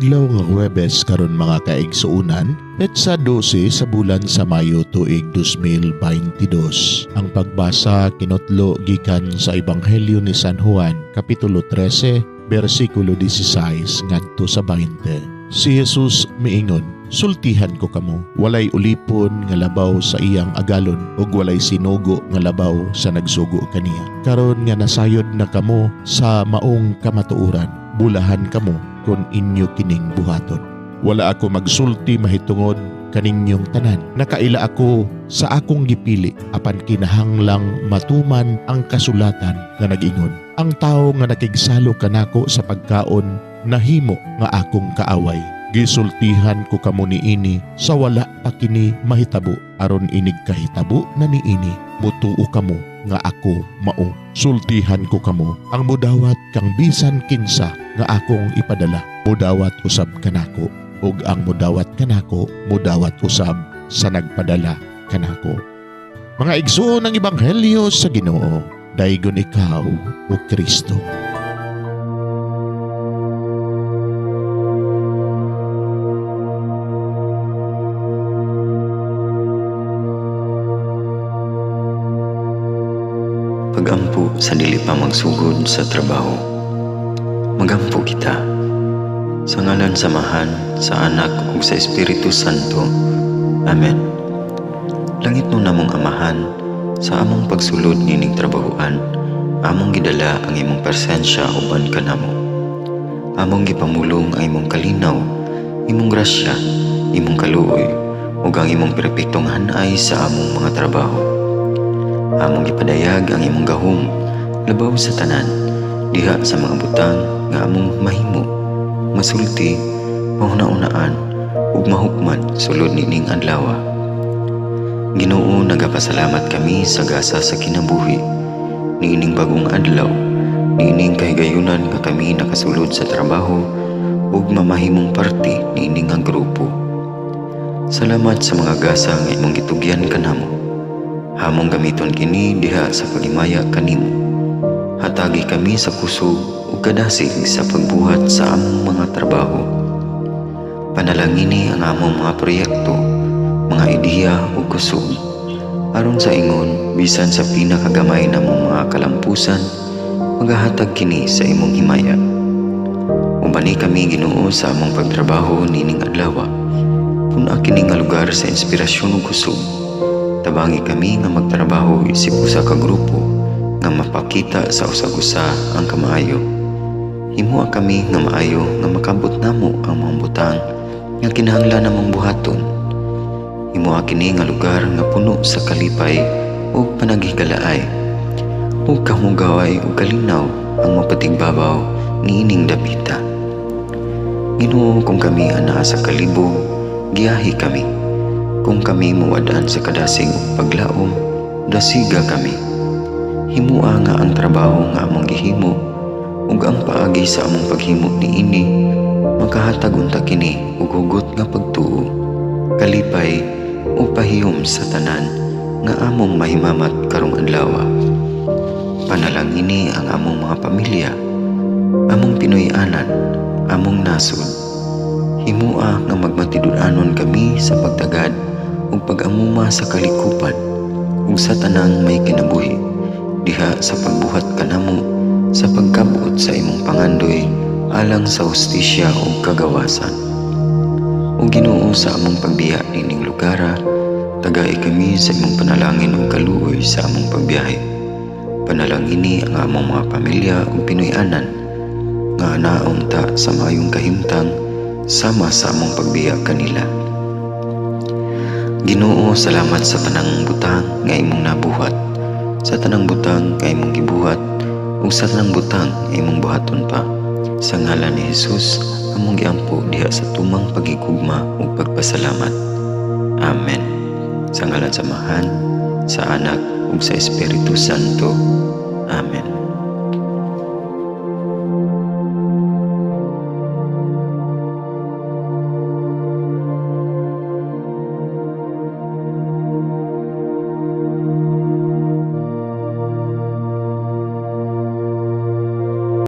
Adlaw nga Huwebes karon, mga kaigsuonan, petsa 12 sa bulan sa Mayo, tuig 2022. Ang pagbasa kinutlo gikan sa Ebanghelyo ni San Juan, kapitulo 13, bersikulo 16 ngadto sa 20. Si Jesus miingon, "Sultihan ko kamo, walay ulipon nga labaw sa iyang agalon ug walay sinugo nga labaw sa nagsugo kaniya. Karon nga nasayod na kamo sa maong kamatuoran, bulahan kamo kung inyo kining buhaton. Wala ako magsulti mahitungod kaninyong tanan. Nakaila ako sa akong gipili, apan kinahanglang matuman ang kasulatan nga nag-ingon, 'Ang tawo nga nakigsalo kanako sa pagkaon nahimo nga akong kaaway.' Gisultihan ko kamo niini sa wala pa kini mahitabo, aron inig kahitabo na niini, mutuo kamo nga ako mao. Sultihan ko kamo, ang mudawat kang bisan kinsa nga akong ipadala, mudawat usab kanako, ug ang mudawat kanako, mudawat usab sa nagpadala kanako." Mga igsoon, ng Ebanghelyo sa Ginoo. Daygon ikaw, o Kristo. Pagampo sa dili pa magsugod sa trabaho. Magampo kita. Sa ngalan sa Amahan, sa Anak ug sa Espiritu Santo. Amen. Langitnon namong Amahan, sa among pagsulod nining trabahoan, among gidala ang imong presensya uban kanamo. Among gipamulong ang imong kalinaw, imong grasya, imong kaluoy, ug ang imong perpektong hanay sa among mga trabaho. Among gipadayag ang imong gahom labaw sa tanan diha sa mga butang nga among mahimo, masulti, mahuna-unaan ug mahukman sulod nining adlaw. Ginoo, nagapasalamat kami sa gasa sa kinabuhi niining bagong adlaw, niining kahigayunan nga kami nakasulod sa trabaho ug mamahimong parte niini nga grupo. Salamat sa mga gasa nga imong gitugyan kanamo. Among gamiton kini diha sa paghimaya kanimo. Hatagi kami sa kusog ug kadasig sa pagbuhat sa among mga trabaho. Panalangini ang among mga proyekto, mga ideya ug kusog. Aron sa ingon, bisan sa pinakagamay namong mga kalampusan, magahatag kini sa imong himaya. Ubani kami, Ginoo, sa among pagtrabaho nining adlaw. Pun-a kini nga lugar sa inspirasyon ug kusog. Tabangi kami nga magtrabaho isip usa ka grupo nga mapakita sa usag-usa ang kamaayo. Himoa kami nga maayo nga makabot namo ang mga butang nga kinahanglan namong buhaton. Himoa kini nga lugar nga puno sa kalipay ug panaghigalaay, ug kahugaway ug kalinaw ang mapatigbabaw niining dapita. Ginoo, kung kami anaa sa kalibog, giyahi kami. Kung kami mawad-an sa kadasig ug paglaom, dasiga kami. Himoa nga ang trabaho nga among gihimo ug ang paagi sa among paghimo niini makahatag unta kini og hugot nga pagtuo, kalipay ug pahiyom sa tanan nga among mahimamat karong adlaw. Panalangini ang among mga pamilya, among Pinoy-anan, among nasod. Himoa nga magmatinud-anon kami sa pagtagad ug pag-amuma sa kalikupan ug sa tanang may kinabuhi diha sa pagbuhat kanamo sa pagkabot sa imong pangandoy alang sa hustisya ug kagawasan. O Ginoo, sa among pagbiya nining lugara, tagai kami sa imong panalangin ug kaluoy sa among pagbiyahe. Panalangini ang among mga pamilya ug Pinoy-anan nga anaa unta sa maayong kahimtang sama sa among pagbiya kanila. Ginoo, salamat sa tanang butang nga imong nabuhat, sa tanang butang nga imong gibuhat, ug sa tanang butang nga imong buhaton pa. Sa ngalan ni Jesus, among giampo diha sa tumang paghigugma ug pagpasalamat. Amen. Sa ngalan sa Amahan, sa Anak ug sa Espiritu Santo.